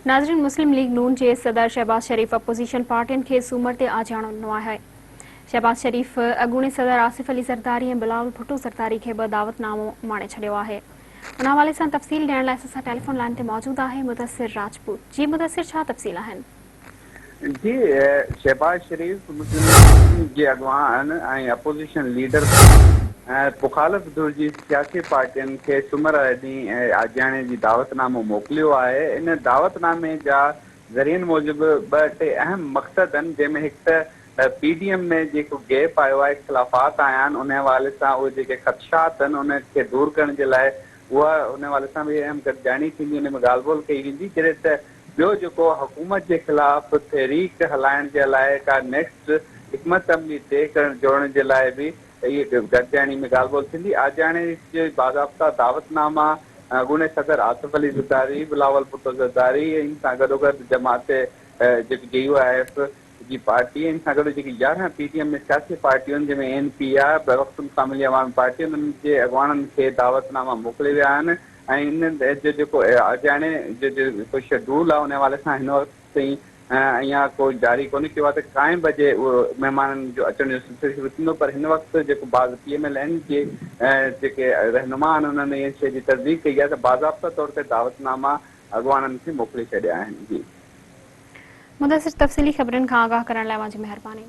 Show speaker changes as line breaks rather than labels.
ناظرين مسلم ليگ نون جي صدر شهباز شريف اپوزيشن پارٽين کي سومر تي آجياڻو ڏنو آهي. شهباز شريف اڳوڻي صدر آصف علي زرداري ۽ بلاول ڀٽو زرداري کي به دعوت نامو اماڻي ڇڏيو آهي. ان حوالي سان تفصيل ڏيڻ لاء اسان سان ٽيليفون لائين تي موجود آهي مدثر راجپوت. جي مدثر ڇا تفصيل آهن؟
جي شهباز شريف مسلم ليگ جي اڳواڻ ۽ اپوزيشن ليڊر مخالف ڌر جي سياسي پارٽين کي سومر واري ڏينهن آجياڻي جي دعوت نامو موڪليو آهي ان دعوت نامي جا ذريعن موجب ٻه ٽي اهم مقصد آهن جنهن ۾ هڪ ته پي ڊي ايم ۾ جيڪو گيپ آيو آهي اختلافات آيا آهن ان حوالي سان اهي جيڪي خدشات آهن ان کي دور ڪرڻ جي لاء اها ان حوالي سان به اهم گڏجاڻي ٿيندي ان ۾ ڳالهه ٻولهه ڪئي ويندي جڏهن ته ٻيو جيڪو حڪومت جي خلاف تحريڪ هلائڻ جي لاء ڪا نيڪسٽ حڪمت عملي طئي ڪرڻ جوڙڻ جي لاء به اهي گڏجاڻي ۾ ڳالهه ٻولهه ٿيندي. آجياڻي جي باضابطا دعوت ناما اڳوڻي صدر آصف علي زرداري، بلاول ڀٽو زرداري ۽ ان سان گڏوگڏ جماعت جيڪي جي يو I F جي پارٽي ۽ ان سان گڏ جيڪي 11 پي ڊي ايم ۾ سياسي پارٽيون جنهن ۾ اين پي آء، پختونخوا ملي عوامي پارٽي انهن جي اڳواڻن کي دعوت ناما موڪلي ويا آهن ۽ ان جو جيڪو آجياڻي جو جيڪو شيڊول آهي ان حوالي سان هن وقت تائين اڃا ڪو جاري ڪونه ڪيو آهي ته ڪائين بجي اهو مهمانن جو اچڻ جو سلسلو شروع ٿيندو پر هن وقت جيڪو بعض پي ايم ايل اين جي جيڪي رهنما آهن انهن ان شيء جي تصديق ڪئي آهي ته باضابطا طور تي دعوت ناما اڳواڻن کي موڪلي ڇڏيا آهن جي.
مدثر تفصيلي خبرن کان آگاهه ڪرڻ لاء اوهان جي مهرباني.